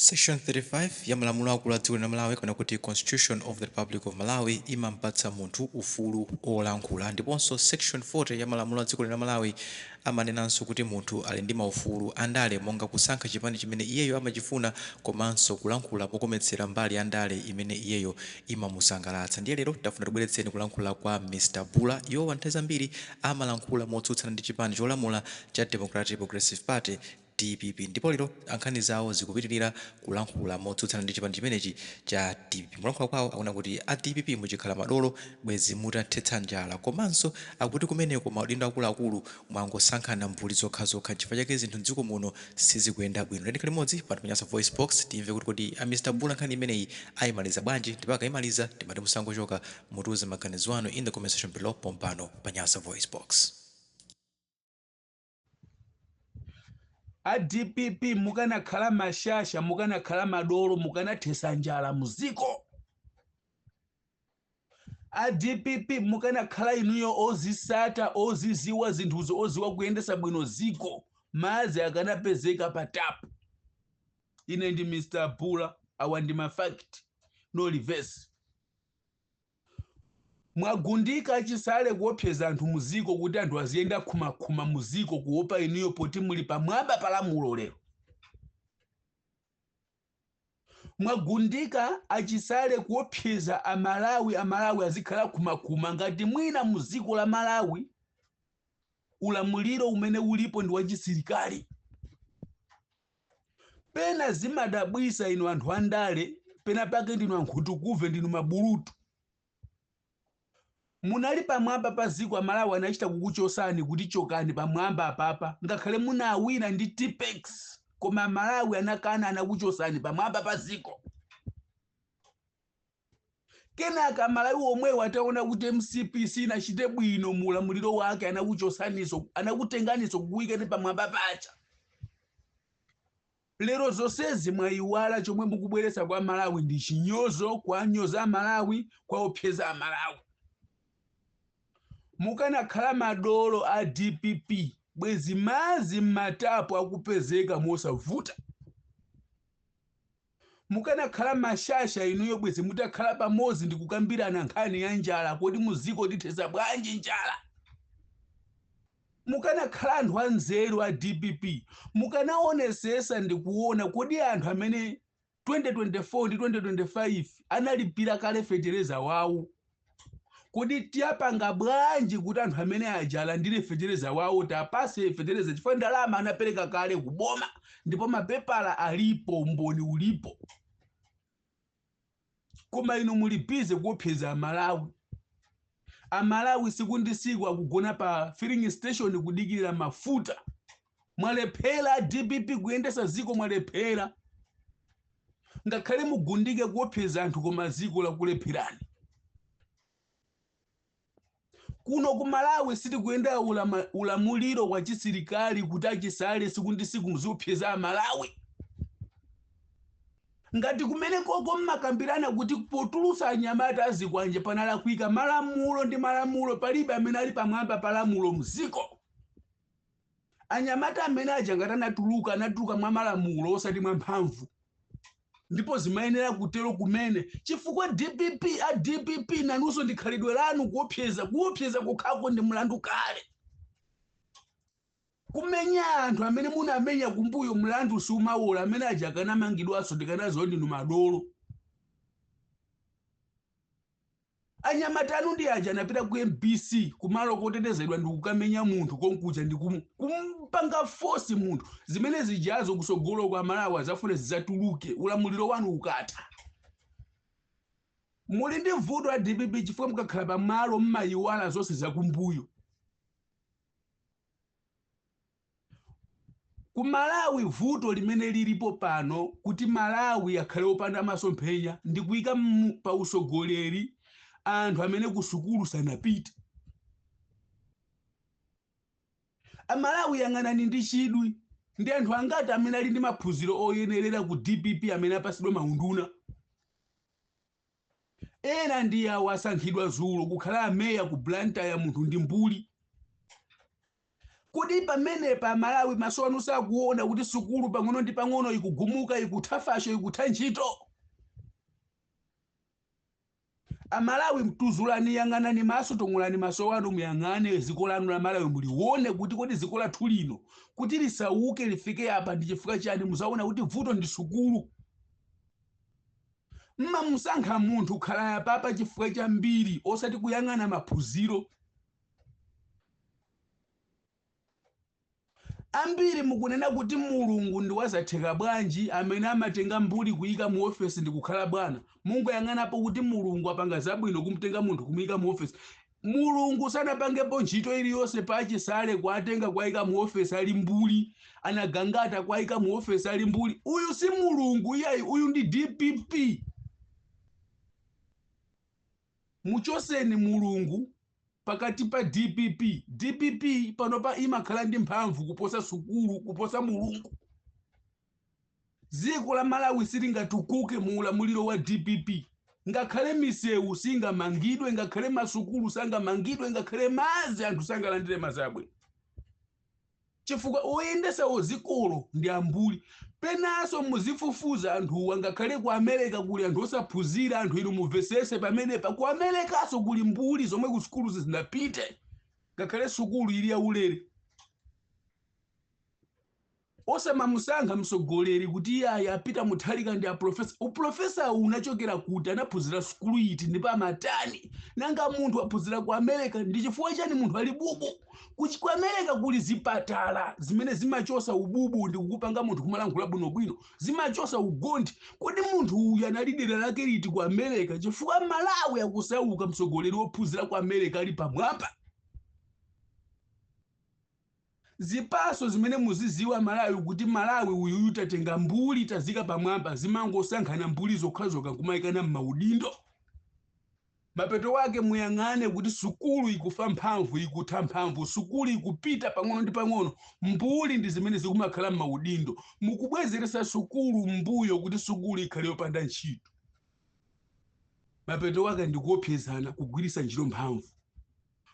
Section 35 ya malamulo akulu a dziko lino la Malawi kapena kuti Constitution of the Republic of Malawi imampatsa munthu ufulu olankhula ndiponso Section 40 ya malamulo a dziko lino la Malawi amanenanso kuti munthu ali ndi maufulu andale monga kusankha chipani chimene iyeyo amachifuna komanso kulankhula mokometsera mbali ya ndale imene iyeyo imamusangalatsa. Ndiye lero tafuna tibweretseni kulankhula kwa Mr Bula. Iwowa nthawi zambiri amalankhula motsutsana ndi chipani cholamula cha Democratic Progressive Party, dpp, ndipo lero nkhani zawo zikupitilira kulankhula motsutsana ndi chipani chimenechi cha dpp. Mukulankhula kwawo akunena kuti a dpp muchikhala madolo bwezi mutathetsa njala komanso akuti kumeneko maudindo akuluakulu mwangosankhana mbuli zokhazokha nchifukwa chake zinthu mdziko muno sizikuyenda bwino. Tiyeni tikhale limodzi pano pa Nyasa VoiceBox timve kuti kodi a Mr Bula nkhani imeneyi ayimaliza bwanji ndipo akayimaliza timati musangochoka mutiuze maganizo anu in the comment section below pompano pa Nyasa VoiceBox. A dpp mukanakhala mashasha mukanakhala madolo mukanathesa njala muziko. A dpp mukanakhala inuyo ozisata oziziwa zinthuzo oziwa kuyendesa bwino ziko mazi akanapezeka pa tap. Ine ndi Mr Bula awa ndi ma fact no reverse. Mwagundika achisale kuopseza anthu muziko kuti anthu aziyenda khumakhuma muziko kuopa inuyo poti muli pamwamba pa lamulo lero. Mwagundika achisale kuopseza amalawi amalawi azikhala khumakhuma ngati mwina muziko la Malawi ulamuliro umene ulipo ndi wachisilikali. Pena zimadabwisa inu anthu andale pena pake ndinu ankhutukuve ndinu mabulutu. Munali pamwamba pa ziko amalawi anachita kukuchosani kuti chokani pamwamba apapa ngakhale munawina ndi tipex koma amalawi anakana anakuchosani pamwamba pa ziko. Kenaka amalawi omwewo ataona kuti mcp sinachite bwino mu ulamuliro wake anakuchosaniso anakutenganiso kukuikani pamwamba pacha. Lero zonsezi mwayiwala chomwe mukubweretsa kwa Malawi ndi chinyozo kuwanyoza amalawi kuwaopseza amalawi. Mukanakhala madolo a dpp bwezi madzi mmatapu akupezeka mosavuta. Mukanakhala mashasha inuyo bwezi mutakhala pamodzi ndikukambirana nkhani ya njala kodi muziko tithesa bwanji njala. Mukanakhala anthu anzeru a dpp mukanaonesesa ndikuona kodi anthu amene 2024 ndi 2025 analipira kale fetereza wawo kodi tiyapanga bwanji kuti anthu amene aja alandire fetereza wawo tapase fetereza chifukwa ndalama anapereka kale kuboma ndipo mapepala alipo umboni ulipo koma inu muli busy kuopseza amalawi amalawi siku ndi siku akugona pa filling station kudikirira mafuta mwalephera dpp kuyendesa ziko mwalephera ngakhale mugundike kuopseza anthu koma ziko lakulepherani kuno ku malawi sitikuyenda ulamuliro wa chisilikali kuti achisale siku ndi siku muziopseza amalawi ngati kumene koko mmakambirana kuti potulusa anyamata azikwanje panalakwika malamulo ndi malamulo palibe amene ali pamwamba pa lamulo mziko anyamata amene aja ngati anatuluka anatuluka mwa malamulo osati mwa mphamvu ndipo zimayenera kutero kumene chifukwa dpp a dpp nanunso ndi khalidwe lanu kuopseza kuopseza kukhako ndi mlandu kale kumenya anthu amene munamenya kumbuyo mlandu siumawola amene aja akanamangidwanso tikanaziwa ndinu madolo Anyamata anu ndi aja anapita ku mbc kumalo kotetezedwa ndikukamenya munthu konkuja ndikumpanga force munthu zimene zijazo kusogolo kwa Malawi azafuna zizatuluke ulamuliro wanu ukatha. Muli ndi vuto a dpp chifukwa mukakhala pamalo mmayiwala zonse zakumbuyo. Ku Malawi vuto limene lilipo pano kuti Malawi akhale opanda masomphenya ndi kuika pa usogoleri anthu amene ku sukulu sanapite. Amalawi yang'anani ndi chidwi ndi anthu angati amene ali ndi maphunziro oyenerera ku dpp amene apasidwa maunduna. Ena ndi awo asankhidwa zulo kukhala ameya ku Blantyre munthu ndi mbuli. Kodi pamenepa Malawi maso anu sakuona kuti sukulu pang'ono ndi pang'ono ikugumuka, ikutha fasho, ikutha ntchito? Amalawi mtuzulani, yang'anani maso, tong'olani maso wanu, muyang'ane dziko lanu la Malawi, mulione kuti kodi dziko lathu lino kuti lisauke lifike apa ndi chifukwa chani? Muzaona kuti vuto ndi sukulu. Mmamusankha munthu khala yapapa chifukwa cha mbiri, osati kuyang'ana maphunziro. Ambiri mukunena kuti Mulungu ndi wazatheka bwanji amene amatenga mbuli kuyika mu ofesi ndi kukhala bwana. Mungoyang'anapo kuti Mulungu apanga zabwino kumtenga munthu kumuyika mu ofesi. Mulungu sanapangepo ntchito iliyonse pa Chisale kuwatenga kuwayika mu ofesi ali mbuli, anagangata kuwayika mu ofesi ali mbuli. Uyu si Mulungu iyayi, uyu ndi dpp. Muchoseni Mulungu pakati pa dpp. Dpp panopa imakhala ndi mphamvu kuposa sukulu, kuposa Mulungu. Dziko la Malawi silingatukuke mu ulamuliro wa dpp. Ngakhale misewu singamangidwe, ngakhale masukulu sangamangidwe, ngakhale madzi anthu sangalandire madzi abwino. Chifukwa oyendesawo dzikolo ndi ambuli. Penaso muzifufuza anthuwa, ngakhale ku America kuli anthu osaphunzira, anthu inu mumvesese pamenepa, ku Americaso kuli mbuli zomwe ku sukulu sizinapite, ngakhale sukulu ili yaulere. Osamamusankha mtsogoleri kuti iyayi a Peter Mutharika ndi aprofesa. Uprofesa unachokera kuti? Anaphunzira sukulu iti ndipo amatani? Nanga munthu aphunzira ku America ndi chifukwa chani munthu ali bubu? Ku America kuli zipatala zimene zimachosa ububu ndi kukupanga munthu kumalankhula bwinobwino, zimachosa ugonthi. Kodi munthu uyu anali dera lake liti ku America? Chifukwa Malawi akusauka, mtsogoleri wophunzira ku America ali pamwamba. Zipaso zimene muziziwa Malawi kuti Malawi uyuyu tatenga mbuli tazika pamwamba, zimangosankhana mbuli zokhazokha nkumayikana m'maudindo. Mapeto wake muyang'ane kuti sukulu ikufa mphamvu, ikutha mphamvu, sukulu ikupita pang'ono ndi pang'ono, mbuli ndi zimene zikumakhala m'maudindo. Mukubwezeresa sukulu m'mbuyo kuti sukulu ikhale yopanda ntchito. Mapeto wake ndikuopsezana, kugwiritsa ntchito mphamvu.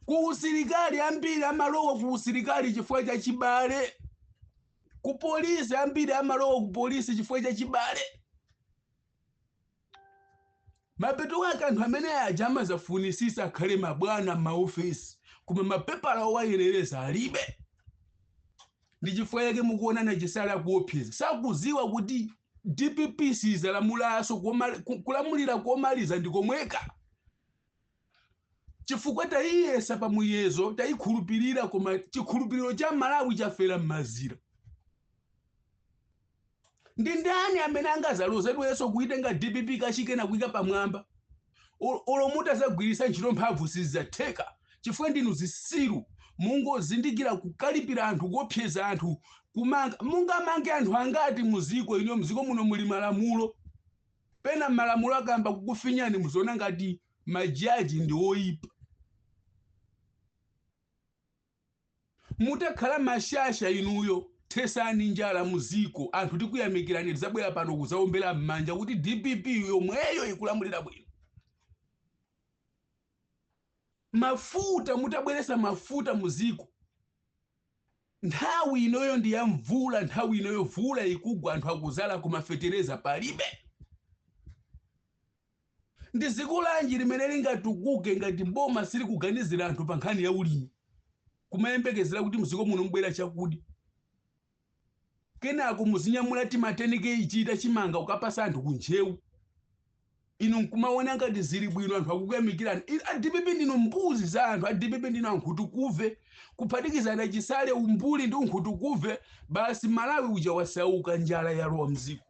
Ku usilikali ambiri amalowa ku usilikali chifukwa cha chibale. Ku polisi ambiri amalowa ku polisi chifukwa cha chibale. Mapeto ake anthu amene aja amazafunisisa akhale mabwana m'maofesi, koma mapepala owayenereza alibe. Ndi chifukwa chake mukuona na Chisale akuopseza. Sakuziwa kuti DPP sizalamulanso, kulamulira komaliza ndi komweka. Chifukwa tayiyesa pa muyezo, tayikhulupirira, koma chikhulupiriro cha Malawi chafera m'mazira. Ndi ndani amene angazalozedwenso kuitenga DPP kachikena kuyika pamwamba? Olo mutazagwiritsa ntchito mphamvu sizidzatheka, chifukwa ndinu zisiru. Mungozindikira kukalipira anthu, kuopseza anthu, kumanga. Mungamange anthu angati muziko ino? Mziko muno muli malamulo. Pena malamulo akayamba kukufinyani muziona ngati majaji ndi oyipa. Mutakhala mashasha inuyo, thesani njala muziko, anthu tikuyamikirani, tizabwera pano kuzaombera m'manja kuti DPP yomweyo ikulamulira bwino. Mafuta, mutabweresa mafuta muziko, nthawi inoyo ndi ya mvula, nthawi inoyo vula ikugwa, anthu akuzala, koma fetereza palibe. Ndi dziko lanji limene lingatukuke ngati boma silikuganizira anthu pa nkhani ya ulimi, kumayembekezera kuti mdziko muno mubwera chakudya, kenako muzinyamula tima 10 kg ta chimanga kukapasa anthu ku Ntcheu, inu nkumaona ngati zili bwino, anthu akukuyamikirani? A DPP ndinu mbuzi za anthu. A DPP ndinu ankhutukuve, kuphatikizana Chisale, umbuli ndi unkhutukuve basi. Malawi uja wasauka, njala yalowa mdziko.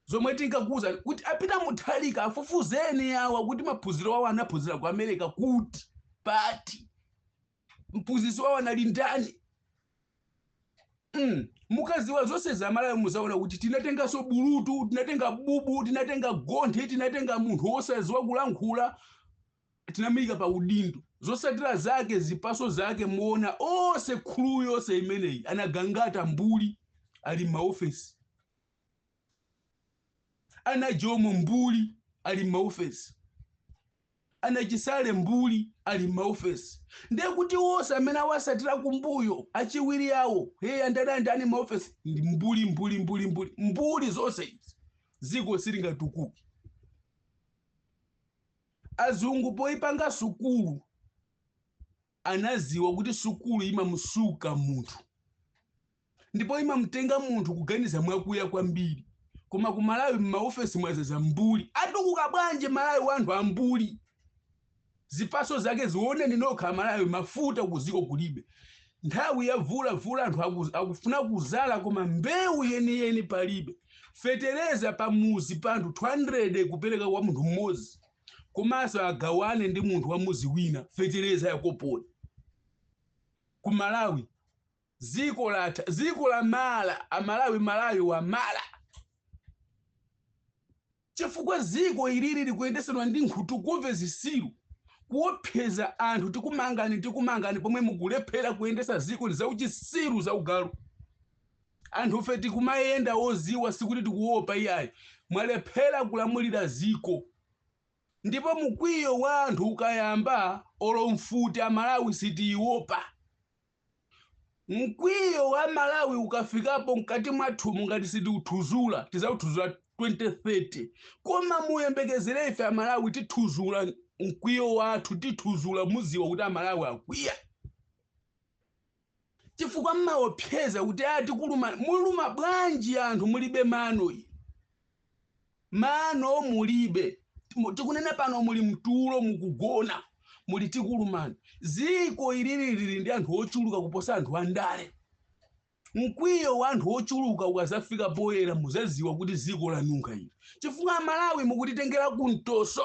Zomwe tinkakuwuza kuti a Peter Mutharika afufuzeni awa kuti maphunziro awo anaphunzira ku America kuti pati, mphunzitsi wawo anali ndani? Mukaziwa zonse za Malawi muzaona kuti tinatenganso bulutu, tinatenga bubu, tinatenga gonthe, tinatenga munthu wosaziwa kulankhula, tinamuyika pa udindo. Zosatira zake, zipaso zake muona onse, crew yonse imeneyi anagangata mbuli ali m'maofesi, ana Jomo mbuli ali m'maofesi. Anachisale mbuli ali m'maofesi, ndiye kuti wonse amene awasatira kumbuyo, achiwiri awo, hey, andani andani maofesi ndi mbuli, mbuli, mbuli, mbuli, mbuli zonse izi, ziko silingatukuke. Azungu poipanga sukulu anaziwa kuti sukulu imamusuka munthu ndipo imamutenga munthu kuganiza mwakuya kwambiri. Koma ku Malawi m'maofesi mwazaza mbuli. Atukuka bwanji Malawi wanthu ambuli? Zipaso zake zioneni nokha Malawi. Mafuta kuziko kulibe. Nthawi ya vula vula anthu akufuna kuzala koma mbewu yeniyeni palibe. Fetereza pamuzi pa anthu 200 kupereka kwa munthu mmodzi, komanso agawane ndi munthu wa muzi wina fetereza yakoponi. Ku Malawi ziko latha, ziko la mala amalawi. Malawi wa mala chifukwa ziko ilili likuyendesedwa ndi nkhutukumve, zisilu, kuopseza anthu, "Tikumangani, tikumangani," pomwe mukulephera kuyendesa ziko. Ndi zauchisiru, zaugalu. Anthu fe tikumayenda oziwa, sikuti tikuopa iyayi. Mwalephera kulamulira ziko, ndipo mkwiyo wa anthu ukayamba, olo mfuti Amalawi sitiyiopa. Mkwiyo wa Malawi ukafikapo mkati mwathumu, ngati sitiuthuzula, tizauthuzula 2030. Koma muyembekezere, ife Amalawi tithuzula mkwiyo wathu, tithuzula. Muziwa kuti Amalawi akwiya chifukwa mmaopseza kuti ati kuluma. Muluma bwanji anthu mulibe mano? Iyi mano mulibe. Tikunena pano muli mtulo, mukugona, muli tikulumani. Ziko ilili lili ndi anthu ochuluka kuposa anthu andale. Mkwiyo wa anthu ochuluka ukazafika poyera, muzaziwa kuti ziko lanunkha ili, chifukwa Amalawi mukutitengera kumtoso.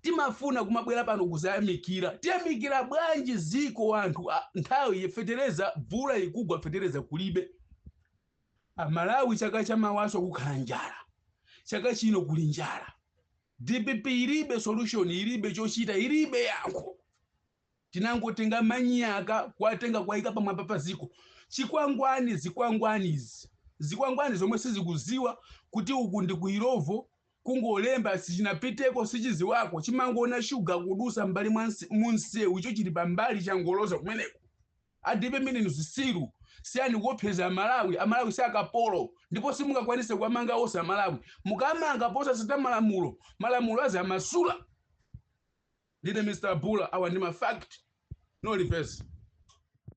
Timafuna kumabwera pano kuzayamikira. Tiyamikira bwanji ziko anthu nthawi yefetereza, mvula ikugwa, fetereza kulibe? Amalawi, chaka chamawaso kukhala njala. Chaka chino kuli njala. DPP ilibe solution, ilibe chochita, ilibe yankho. Tinangotenga manyaka, kwatenga kwayika pamwamba pa ziko. Chikwangwani, zikwangwani izi, zikwangwani zomwe sizikuziwa kuti uku ndi ku Illovo, kungolemba sichinapiteko, sichiziwako. Chimangoona shuga kudusa mbali mwa munsewu, icho chili pambali, changoloza kumeneko. A DPP ninu zisilu, siyani kuopseza Amalawi. Amalawi si akapolo, ndipo simungakwanise kuwamanga onse Amalawi. Mukamanga posasita malamulo, malamulo azi amasula. Ndine Mr Bula, awa ndi ma fact, no reverse.